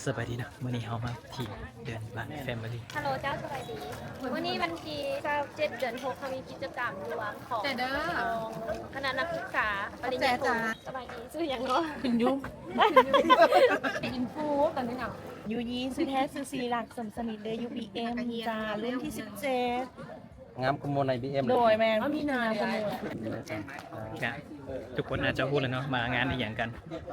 ສະບາຍດີເນາະ ມື້ນີ້ເຮົາມາທີ່ເຮືອນບ້ານແຟມິລີ. ຮັລໂຫຼ ເຈົ້າ ສະບາຍດີ. ມື້ນີ້ວັນທີຊາວເຈັດ ເດືອນຫົກ ເຮົາມີກິດຈະກຳລວມຂອງ ຂອງຄະນະນັກສຶກສາປະລິນຍາໂທ. ສະບາຍດີ ຊື່ຫຍັງເນາະ? ຂຶ້ນຢູ່ ເປັນອິນຟູຕອນນີ້ເນາະ. ຢູຢີ ຊື່ແທ້ຊື່ສີລັກ ສົມສະໜິດ ເດີ ຢູບີເອັມ ຈ້າ ລຸ້ນທີສິບເຈັດ. ງາມກວ່າໝູ່ໃນບີເອັມ. ໂດຍ ແມ່ນ ມີນາ ກະ ທຸກຄົນອາດຈະຮູ້ແລ້ວເນາະ ວ່າງານອີ່ຫຍັງກັນ. ດ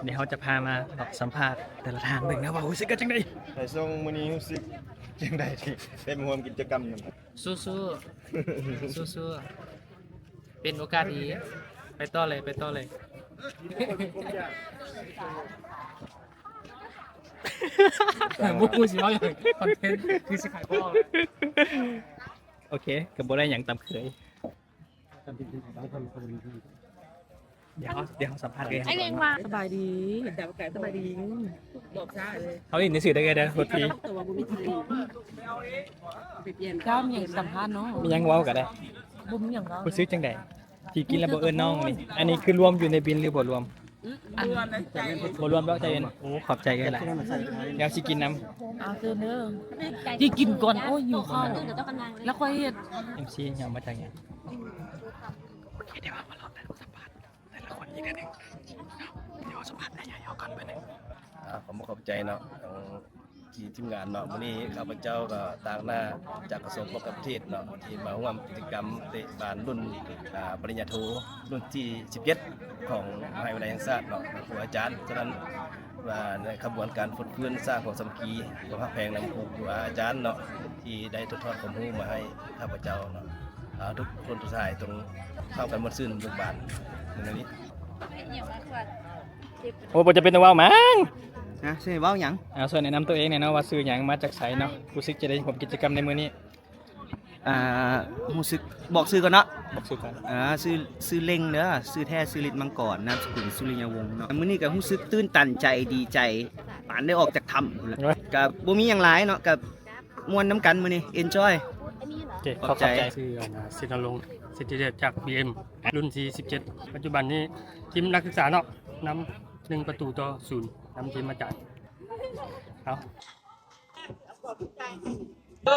ຽວເຮົາຈະພາມາສຳພາດແຕ່ລະທ່ານເບິ່ງນະ ວ່າຮູ້ສຶກກັນຈັ່ງໃດ. ໃນຊ່ວງມື້ນີ້ຮູ້ສຶກຈັ່ງໃດທີ່ໄດ້ມາຮ່ວມກິດຈະກຳນຳ? ສູ້ໆ ສູ້ໆ ເປັນໂອກາດດີ ໄປຕໍ່ເລີຍ ໄປຕໍ່ເລີຍ. ບໍ່ຮູ້ຊິເວົ້າຫຍັງ ຄອນເທັນຄືຊິຂາຍບໍ່ອອກ. ໂອເຄ ກໍບໍ່ໄດ້ຫຍັງຕາມເຄີຍ. ດຽວເຮົາ ດຽວເຮົາສຳພາດເອື້ອຍເຮົາກ່ອນເນາະ. ສະບາຍດີ ສະບາຍດີ. ເຮົາຫຼິ້ນຊື່ໄດ້ເດີ້ ລົດພີ. ເຈົ້າມີຫຍັງສຳພາດເນາະ? ມີຫຍັງເວົ້າກໍໄດ້. ບໍ່ມີຫຍັງເວົ້າ. ຮູ້ສຶກຈັ່ງໃດ? ທີ່ກິນແລ້ວບໍ່ເອີ້ນນ້ອງນີ້ ອັນນີ້ຄືລວມຢູ່ໃນບິນຫຼືບໍ່ລວມ? ອືມ ອັນ ບໍ່ລວມດອກ ໃຈເຢັນ. ໂອ້ ຂອບໃຈເອື້ອຍຫຼາຍ. ດຽວຊິກິນນຳ. ເອົາເຊີນເດີ ທີ່ກິນກ່ອນ. ໂອ້ຍ ຫິວເຂົ້າ ແລ້ວຄ່ອຍເຮັດ. ເອັມຊີ ຍາມມາຈາກຫຍັງ? ໂອເຄ ດຽວເຮົາມາລອງສຳພາດແຕ່ລະຄົນອີກເທື່ອໜຶ່ງເນາະ. ດຽວສຳພາດໃຫຍ່ໆເຮົາກ່ອນເພິ່ນ. ອ່າ ຂໍຂອບໃຈເນາະ ທາງ ທີ່ທີມງານເນາະ. ມື້ນີ້ຂ້າພະເຈົ້າກໍຕາງໜ້າຈາກກະຊວງປ້ອງກັນປະເທດເນາະ ທີ່ມາຮ່ວມກິດຈະກຳເຕະບານລຸ້ນ ອ່າ ປະລິນຍາໂທ ລຸ້ນທີສິບເຈັດ ຂອງມະຫາວິທະຍາໄລແຫ່ງຊາດເນາະ ຂອງຄູອາຈານ. ສະນັ້ນ ວ່າໃນຂະບວນການຟົດຟື້ນສ້າງຄວາມສາມັກຄີ ຄວາມຮັກແພງນຳຄູອາຈານເນາະ ທີ່ໄດ້ຖ່າຍທອດຄວາມຮູ້ມາໃຫ້ຂ້າພະເຈົ້າເນາະ. ອ່າ ທຸກຄົນທຸກສາຍຕ້ອງເຂົ້າກັນມ່ວນຊື່ນເບີກບານໃນມື້ນີ້. ໂອ້ ບໍ່ຈຳເປັນຕ້ອງເວົ້າມັ້ງ. ຮະ ຊິເວົ້າຫຍັງ? ເອົາ ຊ່ວຍແນະນຳຕົວເອງແດ່ເນາະ ວ່າຊື່ຫຍັງ ມາຈາກໃສເນາະ? ຮູ້ສຶກຈັ່ງໃດຮ່ວມກິດຈະກຳໃນມື້ນີ້? ອ່າ ຮູ້ສຶກ ບອກຊື່ກ່ອນເນາະ. ບອກຊື່ກ່ອນ. ອ່າ ຊື່ ຊື່ເລັງເດີ ຊື່ແທ້ຊື່ລິດມັງກອນ ນາມສະກຸນສຸລິຍະວົງເນາະ. ມື້ນີ້ກໍຮູ້ສຶກຕື່ນຕັນໃຈ ດີໃຈ ປານໄດ້ອອກຈາກຖ້ຳພຸ້ນລະ. ກໍບໍ່ມີຫຍັງຫຼາຍເນາະ ກໍ ມ່ວນນຳກັນມື້ນີ້ ເອັນຈອຍ. ໂອເຄ ຂອບໃຈ. ຊື່ ສິດນະລົງ ສິດທິເດດ ຈາກ ບີເອັມ ລຸ້ນທີສິບເຈັດ. ປັດຈຸບັນນີ້ທີມນັກສຶກສາເນາະ ນຳໜຶ່ງປະຕູຕໍ່ສູນ ນຳທີມອາຈານ. ເອົາ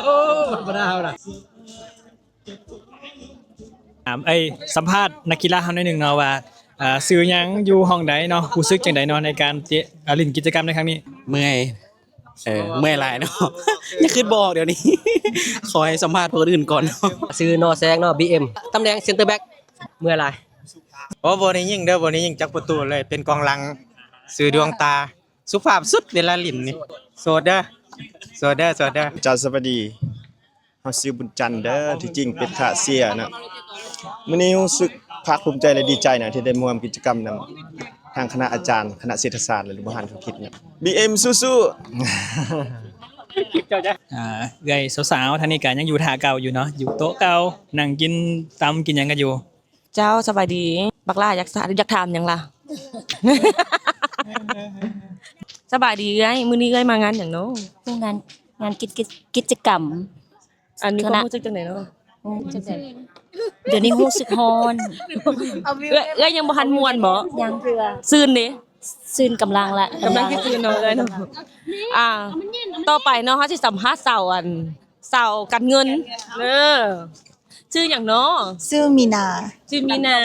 ໂອ້ ບໍ່ໄດ້ເອົາລະ. ຖາມ ເອີ ສຳພາດນັກກິລາເຮົາໜ້ອຍໜຶ່ງເນາະວ່າ ເອີ ຊື່ຫຍັງ ຢູ່ຫ້ອງໃດເນາະ ຮູ້ສຶກຈັ່ງໃດເນາະ ໃນການເຕະ ເອີ ຫຼິ້ນກິດຈະກຳໃນຄັ້ງນີ້? ເມື່ອຍ ເອີ ເມື່ອຍຫຼາຍເນາະ ຍັງຄິດບໍ່ອອກດຽວນີ້ ຂໍໃຫ້ສຳພາດຜູ້ອື່ນກ່ອນເນາະ. ຊື່ ນໍແຊງເນາະ ບີເອັມ ຕຳແໜ່ງເຊັນເຕີແບັກ. ເມື່ອຍຫຼາຍ. ໂອ້ ບໍ່ໄດ້ຍິງເດີ ບໍ່ໄດ້ຍິງຈັກປະຕູເລີຍ ເປັນກອງຫຼັງ ຊື່ດວງຕາ ສຸພາບສຸດເວລາຫຼິ້ນນີ້. ໂສດເດີ ໂສດເດີ ໂສດເດີ. ເຈົ້າ ສະບາຍດີ. ເຮົາຊື່ບຸນຈັນເດີ ທີ່ຈິງເປັນຂາເຊຍເນາະ. ມື້ນີ້ຮູ້ສຶກພາກພູມໃຈ ແລະ ດີໃຈນະ ທີ່ໄດ້ມາຮ່ວມກິດຈະກຳນຳທາງຄະນະອາຈານ ຄະນະເສດຖະສາດ ແລະ ບໍລິຫານທຸລະກິດເນາະ. ບີເອັມ ສູ້ໆ. ອ່າ ເອື້ອຍສາວໆ ທ່ານນີ້ກະຍັງຢູ່ທ່າເກົ່າຢູ່ເນາະ ຢູ່ໂຕະເກົ່າ ນັ່ງກິນຕຳກິນຫຍັງກັນຢູ່. ເຈົ້າ ສະບາຍດີ. ບັກຫຼ້າຢາກ ຢາກຖາມຫຍັງລະ? ສະບາຍດີເອື້ອຍ ມື້ນີ້ເອື້ອຍມາງານຫຍັງເນາະ? ໂອ້ ງານ ງານກິດ ກິດ ກິດຈະກຳ. ອັນມີຄວາມຮູ້ສຶກຈັ່ງໃດເນາະ? ໂອ້ ຈັງໃດ ດຽວນີ້ຮູ້ສຶກຮ້ອນ. ເອື້ອຍ ເອື້ອຍຍັງບໍ່ທັນມ່ວນບໍ? ຍັງເທື່ອ. ຊື່ນເດ? ຊື່ນກຳລັງລະ ກຳລັງຊິຊື່ນເນາະເອື້ອຍເນາະ. ອ່າ ຕໍ່ໄປເນາະ ເຮົາຊິສຳພາດສາວ ອັນ ສາວການເງິນເດີ. ຊື່ຫຍັງເນາະ? ຊື່ມີນາ. ຊື່ມີນາ.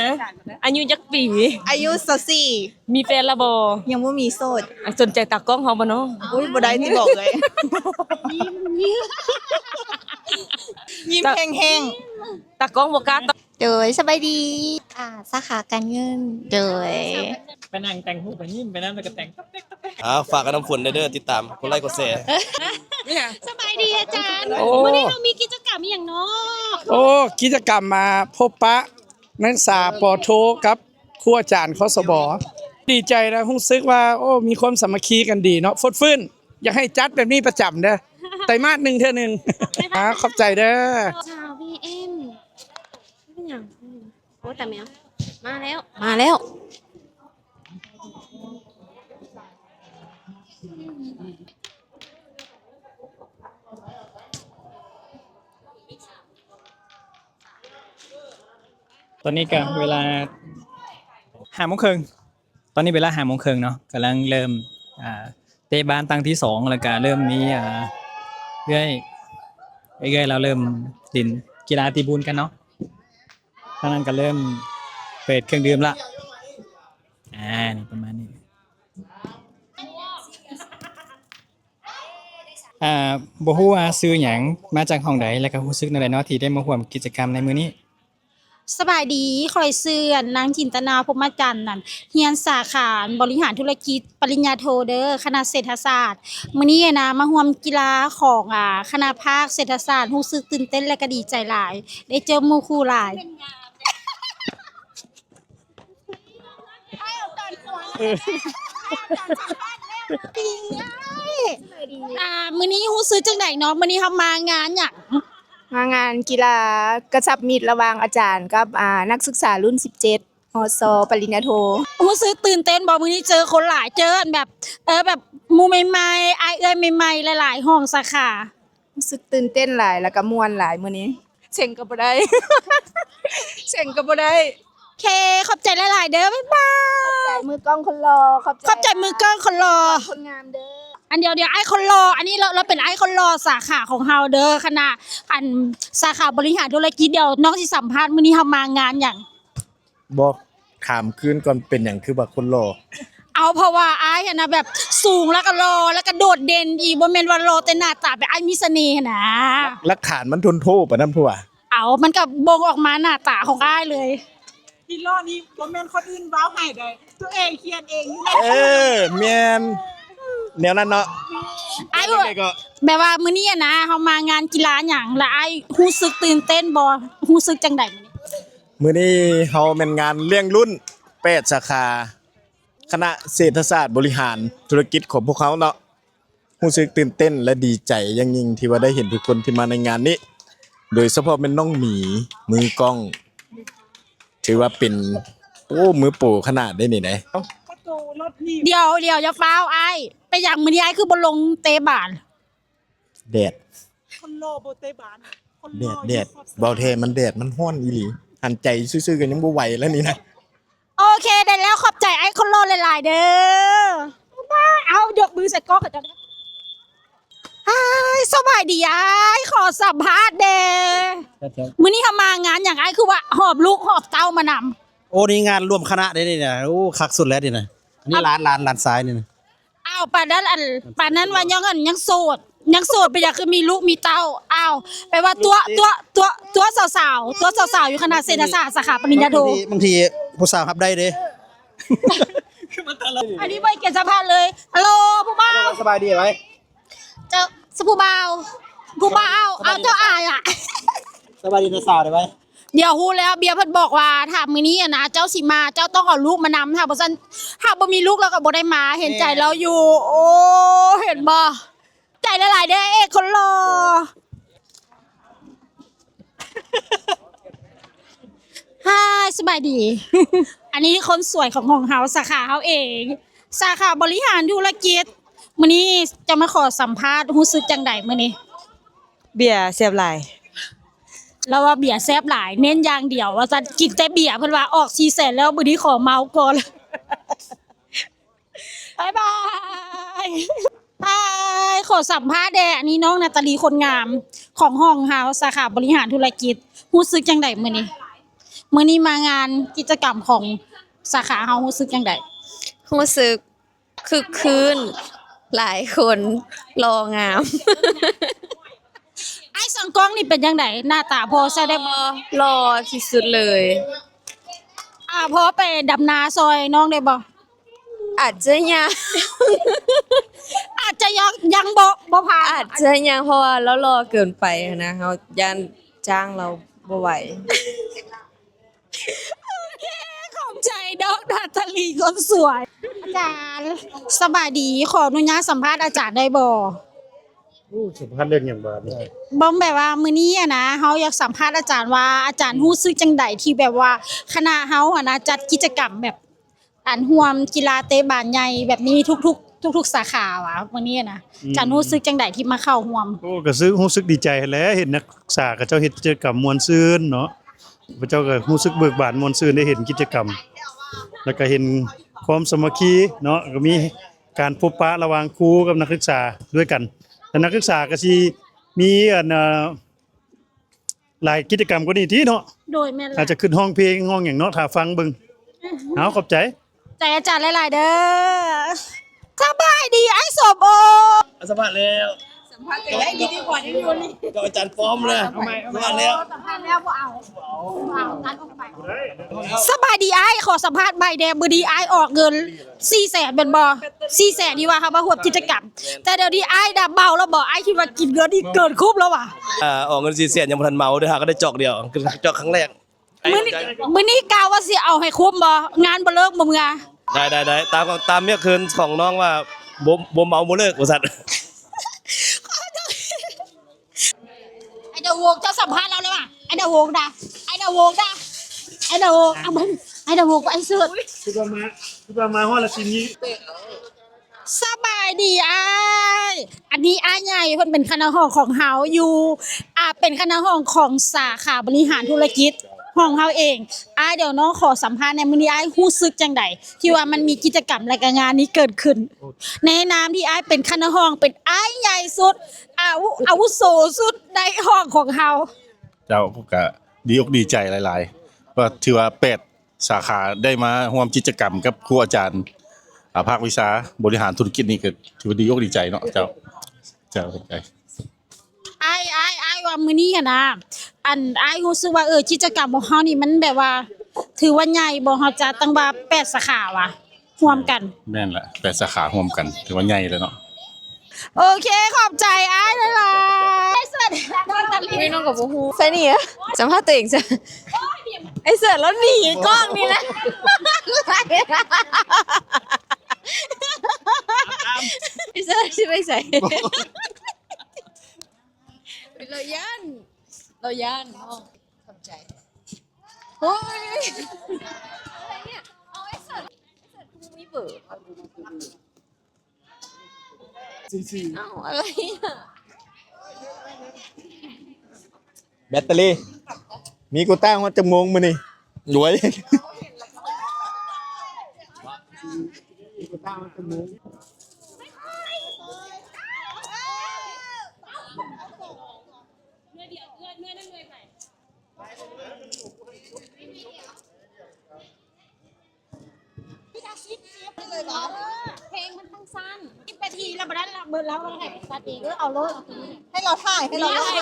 ອາຍຸຈັກປີ? ອາຍຸຊາວສີ່. ມີແຟນລະບໍ່? ຍັງບໍ່ມີ ໂສດ. ອ່າ ສົນໃຈຕາກ້ອງເຮົາບໍ່ເນາະ? ໂອ້ຍ ບໍ່ໄດ້ຕິ ບອກເລີຍ. ຍິ້ມແຮງໆ. ຕາກ້ອງບໍ່ກ້າຕອບ. ໂດຍ ສະບາຍດີ. ອ່າ ສາຂາການເງິນ. ໂດຍ. ໄປນັ່ງແຕ່ງຮູບ ໄປຍິ້ມໄປນຳ ແລ້ວກໍແຕ່ງຕອກແຕກຕອກແຕກ. ອ່າ ຝາກກັບນ້ຳຝົນແດ່ເດີ ຕິດຕາມ ກົດໄລກົດແຊ. ສະບາຍດີອາຈານ. ໂອ້ ມື້ນີ້ເຮົາມີກິດຈະກຳອີ່ຫຍັງເນາະ? ໂອ້ ກິດຈະກຳມາພົບປະນັກສຶກສາ ປ.ໂທ ກັບຄູອາຈານ ຄສບ. ດີໃຈນະ ຮູ້ສຶກວ່າ ໂອ້ ມີຄວາມສາມັກຄີກັນດີເນາະ ຟົດຟື້ນ. ຢາກໃຫ້ຈັດແບບນີ້ປະຈຳເດີ ໄຕມາດໜຶ່ງເທື່ອໜຶ່ງ. ອ່າ ຂອບໃຈເດີ. ຊາວ ບີເອັມ ເປັນຫຍັງ? ໂອ້ ຕາແມວ ມາແລ້ວ ມາແລ້ວ. ຕອນນີ້ກະເວລາຫ້າໂມງເຄິ່ງ ຕອນນີ້ເວລາຫ້າໂມງເຄິ່ງເນາະ ກຳລັງເລີ່ມ ອ່າ ເຕະບານຕັ້ງທີສອງ ແລ້ວກະເລີ່ມມີ ອ່າ ເອື້ອຍ ເອື້ອຍລາວເລີ່ມຫຼິ້ນກິລາຕີບູນກັນເນາະ. ທາງນັ້ນກະເລີ່ມເປີດເຄື່ອງດື່ມລະ ອ່າ ນີ້ປະມານນີ້. ອ່າ ບໍ່ຮູ້ວ່າຊື່ຫຍັງ ມາຈາກຫ້ອງໃດ ແລ້ວກະຮູ້ສຶກແນວໃດເນາະ ທີ່ໄດ້ມາຮ່ວມກິດຈະກຳໃນມື້ນີ້? ສະບາຍດີ ຂ້ອຍຊື່ ອັນ ນາງຈິນຕະນາ ພົມມະຈັນ ນັ້ນ ຮຽນສາຂາບໍລິຫານທຸລະກິດ ປະລິນຍາໂທເດີ ຄະນະເສດຖະສາດ. ມື້ນີ້ນະ ມາຮ່ວມກິລາຂອງ ອ່າ ຄະນະພາກເສດຖະສາດ ຮູ້ສຶກຕື່ນເຕັ້ນ ແລະກະດີໃຈຫຼາຍ ໄດ້ເຈີໝູ່ຄູ່ຫຼາຍ. ອ່າ ມື້ນີ້ຮູ້ສຶກຈັ່ງໃດເນາະ? ມື້ນີ້ເຮົາມາງານຫຍັງ? ມາງານກິລາກະຊັບມິດລະຫວ່າງອາຈານກັບ ອ່າ ນັກສຶກສາລຸ້ນສິບເຈັດ ຮສ ປະລິນຍາໂທ. ຮູ້ສຶກຕື່ນເຕັ້ນບໍ່? ມື້ນີ້ເຈີຄົນຫຼາຍ ເຈີແບບ ເອີ ແບບໝູ່ໃໝ່ໆ ອ້າຍເອື້ອຍໃໝ່ໆ ຫຼາຍໆຫ້ອງສາຂາ. ຮູ້ສຶກຕື່ນເຕັ້ນຫຼາຍ ແລ້ວກະມ່ວນຫຼາຍມື້ນີ້ ເສັງກະບໍ່ໄດ້ ເສັງກະບໍ່ໄດ້. ໂອເຄ ຂອບໃຈຫຼາຍໆເດີ ບາຍບາຍ. ຂອບໃຈມືກ້ອງຄົນຫຼໍ່ ຂອບໃຈ ຂອບໃຈມືກ້ອງຄົນຫຼໍ່ ຄົນງາມເດີ. ອັນດຽວ ດຽວ ອ້າຍຄົນຫຼໍ່ ອັນນີ້ລາວ ລາວເປັນອ້າຍຄົນຫຼໍ່ສາຂາຂອງເຮົາເດີ ຄະນະ ອັນ ສາຂາບໍລິຫານທຸລະກິດ. ດຽວນ້ອງຊິສຳພາດ ມື້ນີ້ເຮົາມາງານຫຍັງ? ບໍ່ ຖາມຄືນກ່ອນ ເປັນຫຍັງຄືວ່າຄົນຫຼໍ່? ເອົາ ເພາະວ່າອ້າຍຫັ້ນນະ ແບບສູງ ແລ້ວກະຫຼໍ່ ແລ້ວກະໂດດເດັ່ນອີກ ບໍ່ແມ່ນວ່າຫຼໍ່ແຕ່ໜ້າຕາ ແບບອ້າຍມີສະເໜ່ຫັ້ນນາ. ຫຼັກຖານມັນທົນໂທປານນັ້ນພຸ້ນຫວາ? ເອົາ ມັນກະບົ່ງອອກມາໜ້າຕາຂອງອ້າຍເລີຍ. ທີ່ຫຼໍ່ນີ້ບໍ່ແມ່ນຄົນອື່ນເວົ້າໃຫ້ໃດ ຕົວເອງຂຽນເອງຢູ່. ເອີ ແມ່ນ ແນວນັ້ນເນາະ. ອ້າຍ ແບບວ່າມື້ນີ້ຫັ້ນນະ ເຮົາມາງານກິລາຫຍັງ ແລະອ້າຍຮູ້ສຶກຕື່ນເຕັ້ນບໍ່? ຮູ້ສຶກຈັ່ງໃດມື້ນີ້? ມື້ນີ້ເຮົາແມ່ນງານລ້ຽງລຸ້ນແປດສາຂາ ຄະນະເສດຖະສາດບໍລິຫານທຸລະກິດຂອງພວກເຮົາເນາະ. ຮູ້ສຶກຕື່ນເຕັ້ນ ແລະ ດີໃຈຢ່າງຍິ່ງທີ່ວ່າໄດ້ເຫັນທຸກຄົນທີ່ມາໃນງານນີ້ ໂດຍສະເພາະແມ່ນນ້ອງໝີ ມືກ້ອງ ຖືວ່າເປັນ ໂອ້ ມືໂປຂະໜາດເດ້ນີ້ນະ. ປະຕູລົດນີ້ ດຽວ ດຽວ ຢ່າຟ້າວອ້າຍ ເປັນຫຍັງມື້ນີ້ອ້າຍຄືບໍ່ລົງເຕະບານ? ແດດ ຄົນຫຼໍ່ບໍ່ເຕະບານ ຄົນຫຼໍ່ ແດດ ແດດ ເວົ້າແທ້ ມັນແດດ ມັນຮ້ອນອີ່ຫຼີ ຫັນໃຈຊື່ໆ ກະຍັງບໍ່ໄຫວແລ້ວນີ້ນະ. ໂອເຄ ໄດ້ແລ້ວ ຂອບໃຈອ້າຍຄົນຫຼໍ່ຫຼາຍໆເດີ. ເອົາ ຍົກມືໃສ່ກ້ອງເຂົາເຈົ້າ. ອ້າຍ ສະບາຍດີອ້າຍ ຂໍສຳພາດແດ່. ມື້ນີ້ເຮົາມາງານຫຍັງ? ອ້າຍຄືວ່າຫອບລູກຫອບເຕົ້າມານຳ. ໂອ້ ນີ້ງານລວມຄະນະເດ້ນີ້ນະ. ໂອ້ ຄັກສຸດແລ້ວນີ້ນະ. ອັນນີ້ຫຼານ ຫຼານ ຫຼານຊາຍນີ້ນະ. ອ້າວ ປານນັ້ນ ອັນ ປານນັ້ນວ່າຍັງ ອັນ ຍັງໂສດ ຍັງໂສດ ເປັນຫຍັງຄືມີລູກມີເຕົ້າ? ອ້າວ ແປວ່າຕົວະ ຕົວະ ຕົວະ ຕົວະສາວໆ ຕົວະສາວໆ ຢູ່ຄະນະເສດຖະສາດ ສາຂາປະລິນຍາໂທ. ບາງທີ ບາງທີຜູ້ສາວຮັບໄດ້ເດ້. ອັນນີ້ບໍ່ໃຫ້ກຽດສຳພາດເລີຍ. ຮັລໂຫຼ ຜູ້ບ່າວ ສະບາຍດີໄວ. ເຈົ້າ ສະ ຜູ້ບ່າວ ຜູ້ບ່າວ ເອົາ ເຈົ້າອາຍອະ. ສະບາຍດີນະສາວໄດ້ໄວ. ດຽວຮູ້ແລ້ວ ເບຍເພິ່ນບອກວ່າ ຖ້າມື້ນີ້ຫັ້ນນະ ເຈົ້າຊິມາ ເຈົ້າຕ້ອງເອົາລູກມານຳ ຖ້າບໍ່ຊັ້ນ ຖ້າບໍ່ມີລູກລາວກະບໍ່ໄດ້ມາ. ເຫັນໃຈລາວຢູ່. ໂອ້ ເຫັນບໍ່? ໃຈຫຼາຍໆເດີ ເອກຄົນຫຼໍ່. ຮາຍ ສະບາຍດີ. ອັນນີ້ຄົນສວຍຂອງ ຂອງເຮົາ ສາຂາເຮົາເອງ ສາຂາບໍລິຫານທຸລະກິດ. ມື້ນີ້ຈະມາຂໍສຳພາດ ຮູ້ສຶກຈັ່ງໃດມື້ນີ້? ເບຍແຊບຫຼາຍ. ລາວວ່າເບຍແຊບຫຼາຍ ເນັ້ນຢ່າງດຽວວ່າຊັ້ນ ກິນແຕ່ເບຍ. ເພິ່ນວ່າອອກສີ່ແສນແລ້ວ ມື້ນີ້ຂໍເມົາກ່ອນ. ບາຍບາຍ. ອ້າຍ ຂໍສຳພາດແດ່ ອັນນີ້ນ້ອງນາຕາລີ ຄົນງາມຂອງຫ້ອງເຮົາ ສາຂາບໍລິຫານທຸລະກິດ. ຮູ້ສຶກຈັ່ງໃດມື້ນີ້? ມື້ນີ້ມາງານກິດຈະກຳຂອງສາຂາເຮົາ ຮູ້ສຶກຈັ່ງໃດ? ຮູ້ສຶກ ຄຶກຄື້ນ ຫຼາຍຄົນ ຫຼໍ່ງາມ. ອ້າຍສັງກ້ອງນີ້ເປັນຈັ່ງໃດ? ໜ້າຕາພໍໃຊ້ໄດ້ບໍ່? ຫຼໍ່ທີ່ສຸດເລີຍ. ອ່າ ພໍໄປດຳນາຊ່ອຍນ້ອງໄດ້ບໍ່? ອາດຈະຍັງ ອາດຈະຍັງ ຍັງບໍ່ ບໍ່ຜ່ານ ອາດຈະຍັງ ເພາະວ່າລາວຫຼໍ່ເກີນໄປຫັ້ນນະ ເຮົາຢ້ານຈ້າງລາວບໍ່ໄຫວ. ໂອເຄ ຂອບໃຈດອກນາຕາລີຄົນສວຍ. ອາຈານ ສະບາຍດີ ຂໍອະນຸຍາດສຳພາດອາຈານໄດ້ບໍ່? ໂອ້ ສຳພາດເລື່ອງຫຍັງບາດນີ້? ບໍ່ ແບບວ່າມື້ນີ້ຫັ້ນນະ ເຮົາຢາກສຳພາດອາຈານວ່າ ອາຈານຮູ້ສຶກຈັ່ງໃດທີ່ແບບວ່າຄະນະເຮົາຫັ້ນນະ ຈັດກິດຈະກຳແບບ ອັນ ຮ່ວມກິລາເຕະບານໃຫຍ່ແບບນີ້ທຸກໆ ທຸກໆສາຂາຫວາ ມື້ນີ້ນະ. ອືມ ອາຈານຮູ້ສຶກຈັ່ງໃດທີ່ມາເຂົ້າຮ່ວມ? ໂອ້ ກະຮູ້ສຶກ ຮູ້ສຶກດີໃຈຫັ້ນແຫຼະ ເຫັນນັກສຶກສາເຂົາເຈົ້າເຮັດກິດຈະກຳມ່ວນຊື່ນເນາະ ເຂົາເຈົ້າກະຮູ້ສຶກເບີກບານມ່ວນຊື່ນ ໄດ້ເຫັນກິດຈະກຳ ແລ້ວກະເຫັນຄວາມສາມັກຄີເນາະ ກະມີ ການພົບປະລະຫວ່າງຄູກັບນັກສຶກສາດ້ວຍກັນ ແລະ ນັກສຶກສາກໍຊິມີ ອັນ ເອີ ຫຼາຍກິດຈະກຳກວ່ານີ້ຕິເນາະ. ໂດຍ ແມ່ນແຫຼະ ອາດຈະຂຶ້ນຮ້ອງເພງຮ້ອງຫຍັງເນາະ ຖ້າຟັງເບິ່ງ. ເອົາ ຂອບໃຈ ໃຈອາຈານຫຼາຍໆເດີ. ສະບາຍດີອ້າຍສົມໂອ. ສຳພາດແລ້ວ ສຳພາດແລ້ວ ກັບອາຈານປ້ອມເລີຍ. ສຳພາດແລ້ວ ສຳພາດແລ້ວ ບໍ່ເອົາ ບໍ່ເອົາ ຕັດອອກໄປ. ສະບາຍດີອ້າຍ ຂໍສຳພາດໃໝ່ແດ່. ມື້ນີ້ອ້າຍອອກເງິນສີ່ແສນແມ່ນບໍ່? ສີ່ແສນທີ່ວ່າເຮົາມາຮ່ວມກິດຈະກຳ ແຕ່ດຽວນີ້ອ້າຍນະເມົາແລ້ວບໍ່? ອ້າຍຄິດວ່າກິນເງິນນີ້ເກີນຄຸ້ມແລ້ວຫວາ? ອາ ອອກເງິນສີ່ແສນ ຍັງບໍ່ທັນເມົາເດີ ຫາກໍໄດ້ຈອກດຽວ ຈອກຄັ້ງແລກ. ມື້ນີ້ ມື້ນີ້ກະວ່າຊິເອົາໃຫ້ຄຸ້ມບໍ່? ງານບໍ່ເລີກບໍ່ເມືອ. ໄດ້ໆໆ ຕາມ ຕາມວຽກຄືນຂອງນ້ອງວ່າ ບໍ່ ບໍ່ເມົາບໍ່ເລີກວ່າຊັ້ນ. ໄອ້ດາວວົງ ເຈົ້າສຳພາດລາວແລ້ວຫວາ? ໄອ້ດາວວົງນະ ໄອ້ດາວວົງນະ ໄອ້ດາວວົງ ເອົາເບິ່ງ ໄອ້ດາວວົງ ໄອ້ເສີດ ຄິດວ່າມາ ຄິດວ່າມາຮອດລະຊິມີ. ສະບາຍດີອ້າຍ ອັນນີ້ອ້າຍໃຫຍ່ ເພິ່ນເປັນຄະນະຫ້ອງຂອງເຮົາຢູ່ ອ່າ ເປັນຄະນະຫ້ອງຂອງສາຂາບໍລິຫານທຸລະກິດຂອງເຮົາເອງ. ອ້າຍ ດຽວນ້ອງຂໍສຳພາດແດ່ ມື້ນີ້ອ້າຍຮູ້ສຶກຈັ່ງໃດ ທີ່ວ່າມັນມີກິດຈະກຳ ແລະ ກະງານນີ້ເກີດຂຶ້ນ ໃນນາມທີ່ອ້າຍເປັນຄະນະຫ້ອງ ເປັນອ້າຍໃຫຍ່ສຸດ ອາວຸ ອາວຸໂສສຸດໃນຫ້ອງຂອງເຮົາ. ເຈົ້າ ກະດີອົກດີໃຈຫຼາຍໆ ວ່າຖືວ່າແປດ ສາຂາໄດ້ມາຮ່ວມກິດຈະກຳກັບຄູອາຈານ ອາ ພາກວິຊາບໍລິຫານທຸລະກິດນີ້ ກໍຖືວ່າດີອົກດີໃຈເນາະ. ເຈົ້າ ເຈົ້າ ຂອບໃຈ. ອ້າຍ ອ້າຍ ອ້າຍວ່າມື້ນີ້ຫັ້ນນະ ອັນ ອ້າຍຮູ້ສຶກວ່າ ເອີ ກິດຈະກຳຂອງເຮົານີ້ມັນແບບວ່າ ຖືວ່າໃຫຍ່ບໍ່? ເຮົາຈັດຕັ້ງວ່າແປດສາຂາຫວາ? ຮ່ວມກັນ. ແມ່ນລະ ແປດສາຂາຮ່ວມກັນ ຖືວ່າໃຫຍ່ແລ້ວເນາະ. ໂອເຄ ຂອບໃຈອ້າຍຫຼາຍໆ. ໄອ້ເສີດ ເອີຍ ນ້ອງກໍບໍ່ຮູ້ ໃສ່ໜີ ສຳພາດຕົວເອງຊະ. ໄອ້ເສີດລາວໜີກ້ອງນີ້ນະ. ໄອ້ເສີດຊິໄປໃສ? ລາວຢ້ານ ລາວຢ້ານເນາະ. ຂອບໃຈ. ໂອ້ຍ ເອົາ ໄອ້ເສີດ ໄອ້ເສີດຄືບໍ່ມີເບີ. ເອົາ ອະໄລອະ? ແບັດເຕີຣີ ມີໂກຕ້າຮອດຈັກໂມງມື້ນີ້? ໂອ້ຍ ມີໂກຕ້າຮອດຈັກໂມງ? ເພງມັນທັງສັ້ນ ສິບນາທີແລ້ວ ບໍ່ໄດ້ລະ ເບີດລາວ ເຮົາໃຫ້ຕັດເອງ. ເອີ ເອົາໂລດ ໃຫ້ລາວຖ່າຍ ໃຫ້ລາວຖ່າຍ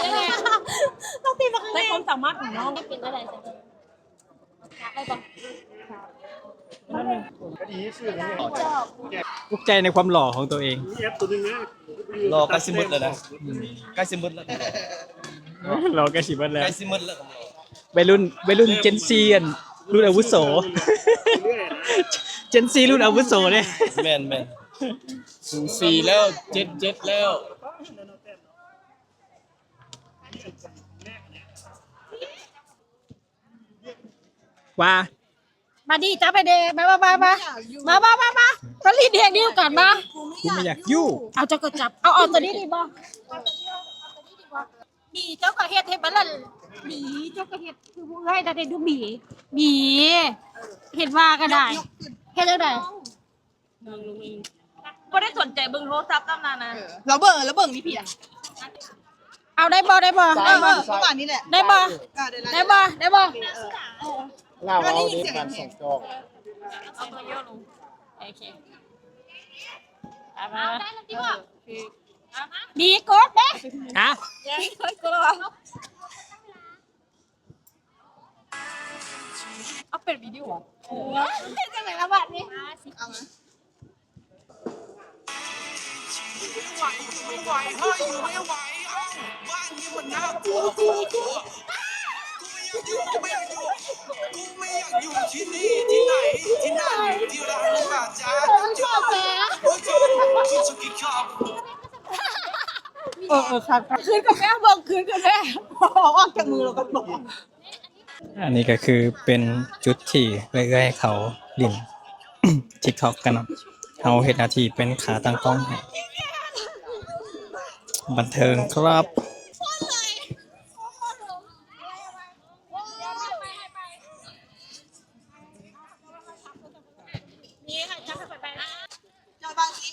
ຕ້ອງຕິດມາຂ້າງໃນ. ຄວາມສາມາດຂອງນ້ອງເປັນຈັ່ງໃດ? ໄດ້ບໍ່? ທຸກໃຈໃນຄວາມຫຼໍ່ຂອງຕົວເອງ. ຫຼໍ່ໃກ້ຊິໝົດແລ້ວນະ ໃກ້ຊິໝົດແລ້ວ ຫຼໍ່ໃກ້ຊິໝົດແລ້ວ ໃກ້ຊິໝົດແລ້ວ. ໄວລຸ້ນ ໄວລຸ້ນເຈນຊີ ອັນ ລຸ້ນອາວຸໂສ ເຈນຊີລຸ້ນອາວຸໂສເດ້. ແມ່ນໆ ສູສີແລ້ວ ເຈັດເຈັດແລ້ວ. ວ່າ ມາດີເຈົ້າໄປເດ້ ມາ ມາ ມາ ມາ ມາ ມາ ມາ ມາຫຼິ້ນແຮງນິ້ວກັນມາ. ກູບໍ່ຢາກຢູ່. ເອົາ ເຈົ້າກໍຈັບ ເອົາ ເອົາຕົວນີ້ດີບໍ່? ເອົາຕົວນີ້ ເອົາຕົວນີ້ດີບໍ່? ບີ ເຈົ້າກໍເຮັດໃຫ້ມັນລະ ບີ ເຈົ້າກໍເຮັດຄືຜູ້ເອື້ອຍນະເດ້ ດູບີ ບີ ເຮັດວ່າກໍໄດ້ ເຮັດຈັ່ງໃດ? ບໍ່ໄດ້ສົນໃຈເບິ່ງໂທລະສັບນຳນານະ. ເອີ ລາວເບິ່ງ ລາວເບິ່ງນີ້ພຽງ. ເອົາ ໄດ້ບໍ່ ໄດ້ບໍ່ ໄດ້ບໍ່ ປະມານນີ້ແຫຼະ ໄດ້ບໍ່ ເອີ ໄດ້ ໄດ້ບໍ່ ໄດ້ບໍ່? ເອີ ລາວເວົ້າເດ້ ການສອງຈອກ ເອົາຕົວໂຍລົງ ໂອເຄ ເອົາມາ ເອົາໄດ້ແລ້ວຕິບໍ່? ດີ ກົດເດ້ ຮະ ກົດແລ້ວຫວາ? ເອົາເປັນວິດີໂອ ເຮັດຈັ່ງໃດລະບາດນີ້? ເອົາມາ ເອີ ເອີ ຄັກ ຄືນກັນແມ້ ເບິ່ງຄືນກັນແມ້ ເອົາອອກຈາກມືແລ້ວກໍບອກ. ອັນນີ້ກໍຄືເປັນຈຸດທີ່ເອື້ອຍໆເຂົາຫຼິ້ນ TikTok ກັນເນາະ ເຮົາເຮັດໜ້າທີ່ເປັນຂາຕັ້ງກ້ອງໃຫ້ ບັນເທີງຄັບ. ເຈົ້າບາງທີ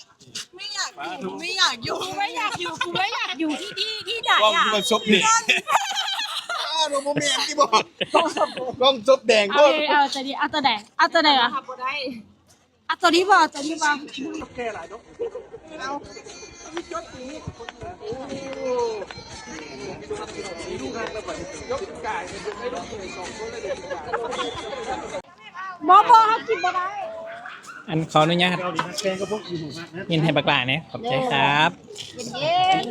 ຢູ່ ກູເລີຍຢາກຢູ່ທີ່ ທີ່ ທີ່ໃດ ກ້ອງ ອ່ະ ທີ່ມັນສົບແດງ ອ້າວ ບໍ່ແມ່ນຕິບໍ່ ກ້ອງສົບແດງ ກ້ອງສົບແດງ ເອົາ ເອົາຕົວນີ້ ເອົາຕົວໃດ ເອົາຕົວໃດວະ ຮັບບໍ່ໄດ້ ເອົາຕົວນີ້ບໍ່ ຕົວນີ້ບໍ່ ແກ່ຫຼາຍເນາະ ເອົາ ບໍ່ ບໍ່ ເຮົາກິນບໍ່ໄດ້ ອັນ ຂໍອະນຸຍາດ ຍິນໃຫ້ບັກຫຼ້າແດ່ ຂອບໃຈຄັບ ເຢັນ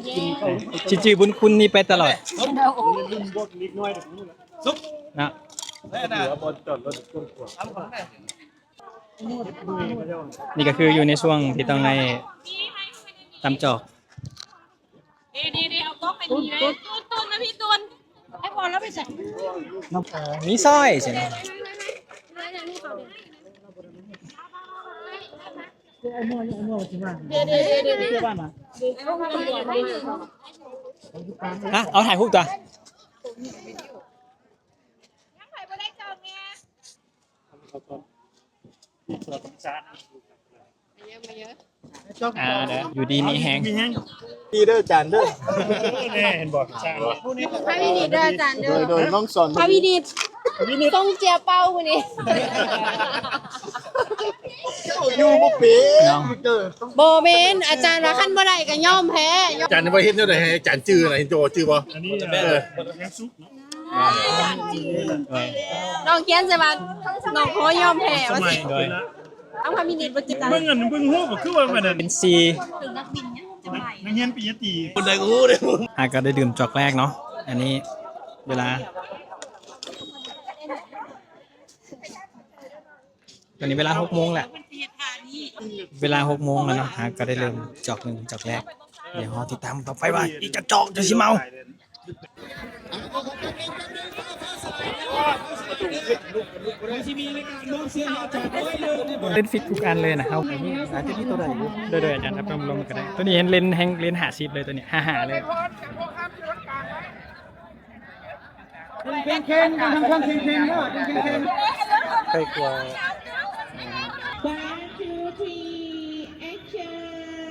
ໆ ຊິຈື່ບຸນຄຸນນີ້ໄປຕະຫຼອດ ເນາະ ນີ້ກໍຄືຢູ່ໃນຊ່ວງທີ່ຕ້ອງໄດ້ຕຳຈອກ ເດ ເດ ເດ ເອົາກ້ອງໄປນີ້ເລີຍ ຕູນ ຕູນ ມາພີ່ຕູນ ໃຫ້ບອນລາວໄປໃສ ມີຊ້ອຍຊີ້ນະ ເດ ເດ ເດ ເດ ຮະ ເອົາຖ່າຍຮູບຕົວະ ອ່າ ເດີ ຢູ່ດີມີແຮງ ດີເດີອາຈານເດີ ແນ່ ເຫັນບໍ່ ພາວິນີເດີອາຈານເດີ ໂດຍ ໂດຍ ນ້ອງສອນ ພາວິນີ ພາວິນີ ສົ່ງເຈ້ຍເປົາມື້ນີ້ ເຈົ້າຢູ່ບໍ່ເປັນ ເນາະ ບໍ່ແມ່ນ ອາຈານວ່າຄັນບໍ່ໄດ້ກໍຍອມແພ້ ອາຈານວ່າເຮັດແນວໃດໃຫ້ອາຈານຈື່ນະ ເຫັນເຈົ້າຈື່ບໍ່ ອັນນີ້ ເອີ ຍັງສຸກເນາະ ນ້ອງຂຽນໃສ່ວ່າ ນ້ອງຂໍຍອມແພ້ວ່າຊີ້ ໂດຍ ເອົາ ພາມິນິດບໍ່ຈື່ກັນ ເບິ່ງອັນ ເບິ່ງຮູບກໍຄືວ່າມັນເປັນສີ່ ນັກຮຽນປະລິນຍາຕີ ຄົນໃດກໍຮູ້ເດ້ ຫາກໍໄດ້ດື່ມຈອກແລກເນາະ ອັນນີ້ເວລາ ຕອນນີ້ເວລາຫົກໂມງແລ້ວ ເວລາຫົກໂມງແລ້ວເນາະ ຫາກໍໄດ້ເລີ່ມຈອກໜຶ່ງ ຈອກແລກ ດຽວເຮົາຕິດຕາມຕໍ່ໄປວ່າອີກຈັກຈອກຈະຊິເມົາ ເຫຼັ້ນຟິກທຸກອັນເລີຍນະ ເຮົາ ໂດຍ ໂດຍ ອາຈານ ຮັບລອງເບິ່ງກໍໄດ້ ໂຕນີ້ເຫັນເຫຼັ້ນແຮງ ເຫຼັ້ນຫ້າສິບເລີຍ ໂຕນີ້ ຫ້າຫ້າເລີຍ ເຄັ່ງໆ ເຄັ່ງໆ ເຄັ່ງໆ ໃກ້ກວ່າ One, two, three, action.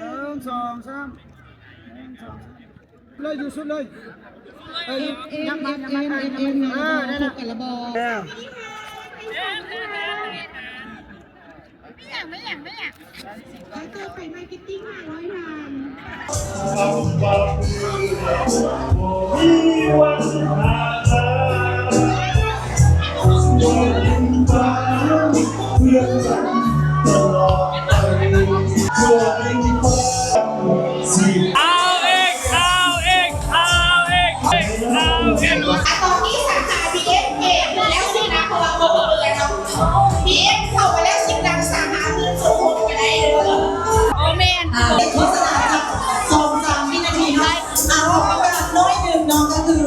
ໜຶ່ງ ສອງ ສາມ ໜຶ່ງ ສອງ ສາມ ເລີຍ ຢູ່ສຸດເລີຍ ເອີ ຍັບມາ ຍັບມາ ຍັບມາ ເອີ ນັ້ນນະ ເອີ ເອົາອີກ ເອົາອີກ ເອົາອີກ ເອົາອີກ ອ່ະ ຕອນນີ້ສາຂາ ບີເອັມ ເອ ແລ້ວສິນະ ເພາະວ່າບໍ່ເປີດແລ້ວເນາະ ບີເອັມ ເຂົ້າໄປແລ້ວ ສຽງດັງ ສາມາດຂຶ້ນສົມທົບກັນໄດ້ເດີ ບໍ່ແມ່ນ ອ່າ ເປັນໂຄສະນາຈັກສອງສາມວິນາທີເນາະ ອ່າ ເຮົາເອົາໄປໜ້ອຍໜຶ່ງເນາະ ກໍຄື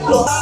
ຫຼວງຕາ